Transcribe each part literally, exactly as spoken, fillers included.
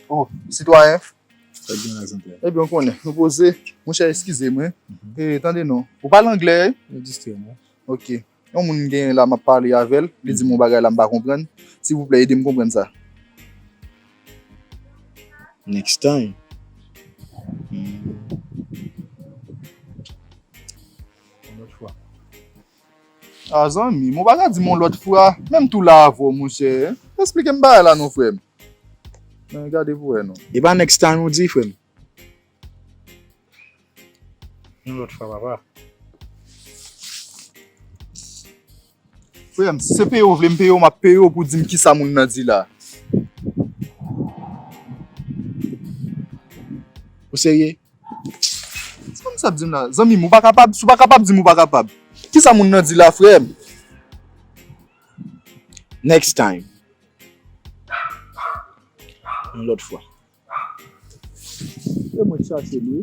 Oh, sitwayen. Sa k gen la, Zantè? Ebyen, w konnen, nou poze. Monchè, eskize mwen. E, tande non. Ou pale anglè, wi? Mwen distrè, non. Ok. Yon moun m genyen la, m ap pale avè l. Li di m yon bagay la, m pa konprann. Silvouplè, ede m konprann sa. Next time. Hmm. Yon lòt fwa. A, zanmi m, ou pa ka di m yon lòt fwa. Menm tou la avè w, monchè. Eksplike m bagay la non, frè m. Men gade pou wè non. E pa next time ou di, frè m. Yon lòt fwa, papa. Frè m, si se peye w vle m peye w, m ap peye w pou di m kisa moun nan di la. Ou serye? Sa moun sa ap di m la? Zanmi m, ou pa kapab? Si w pa kapab, di m ou pa kapab. Kisa moun nan di la, frè m? Next time. Yon lòt fwa. E mwen k chache l, wi.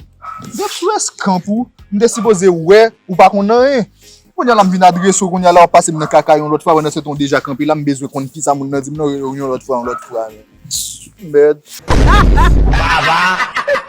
Gad frè skanp ou, m te sipoze wè ou pa konn anyen. Kounye a la m vin adrese w, kounye a la w ap pase m nan kaka yon lòt fwa, pandan se tan w deja kanpe la, m bezwen konn kisa moun nan di m nan yon lòt fwa, yon lòt fwa. Mèd. Baba.